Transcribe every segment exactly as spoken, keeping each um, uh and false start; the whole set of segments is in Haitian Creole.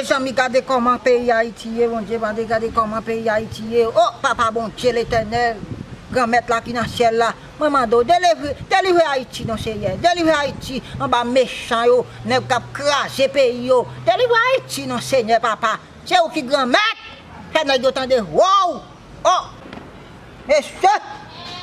Mezanmi, gade kòman peyi Ayiti ye, Bondye, gade, gade kòman peyi Ayiti ye. O Papa Bondye Letènèl, Granmèt la ki nan syèl la, mwen mande w, delivre, delivre Ayiti non, Senyè. Delivre Ayiti anba mechan yo, nèg k ap kraze peyi yo. Delivre Ayiti non, Senyè, Papa. Se ou ki Granmèt. Fè nèg yo tande vwa w. O! Mesye!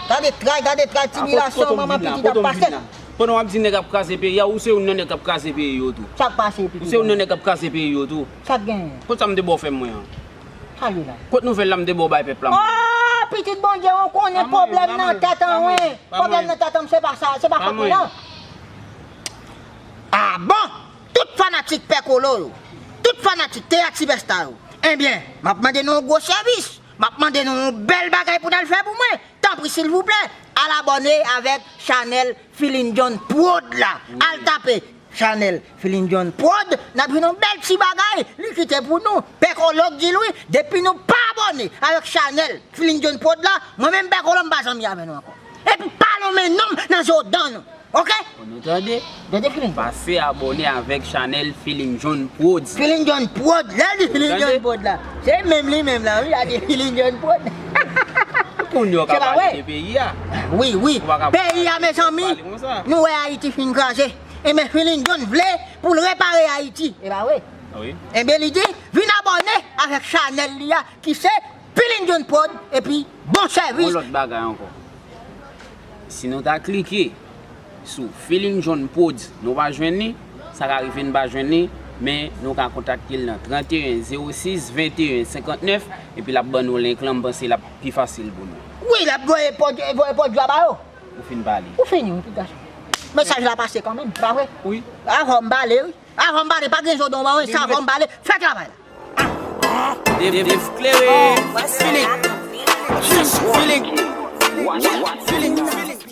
Gade tray, gade tray, tribilasyon manman pitit ap pase. Pandan w ap di nèg ap kraze peyi a, ou se youn nan nèg k ap kraze peyi yo tou. Sa k pase, pitit? Ou se youn nan nèg k ap kraze peyi yo tou. Sa k genyen? Kot sa m te ba w fè m mwen an? Sa li la? Kot nouvèl la m te ba w bay pèp la mwen? O! Pitit Bondye, ou konnen pwoblèm nan tèt an, wi. Pwoblèm nan tèt an, se pa sa, se pa sa mwen, non. A bon? Tout fanatik Pè Kolo yo, tout fanatik Teyat Sylvester yo, ebyen, m ap mande nou yon gwo sèvis. M ap mande nou yon bèl bagay pou n al fè pou mwen. Tanpri, silvouplè, al abòne avèk chanèl Feeling John Prod la. Al tape chanèl Feeling John Prod, n ap jwenn yon bèl ti bagay. Li kite pou nou. Pè Kolo k di l wi, depi nou pa abòne avèk chanèl Feeling John Prod la, mwen menm Pè Kolo m pa zanmi avè nou ankò. Epi pa lonmen non m nan zo dan nou. Ok? Bon, nou tande? Tande Feeling. Pase abòne avèk chanèl Feeling John Prod. Feeling John Prod. Lè l di Feeling John Prod la, se menm li menm la, wi, a di Feeling John Prod. Moun yo ka pale de peyi a. Wi, wi. Peyi a, mezanmi, nou wè Ayiti fin kraze. Ebyen, Feeling John vle pou l repare Ayiti. E pa vre? Wi. Ebyen, li di, vin abòne avèk chanèl li a, ki se Feeling John Prod, epi bon sèvis. Yon lòt bagay ankò. Si nou ta klike sou Feeling John Prod, nou pa jwenn li, sa ka rive n pa jwenn li, men nou ka kontakte l nan trannteyen zewo sis venteyen senkantnèf, epi l ap ban nou link lan, m panse l ap pi fasil pou nou. Wi, l ap voye pwodui, voye pwodui a ba yo. Ou fin pale. Ou fini, wi, ti gason. Mesaj la pase kanmenm, pa vre? Wi. Avan m pale, wi. Avan m pale, pa gen zo dan w ba mwen, se avan m pale, fè travay la. Dev klere.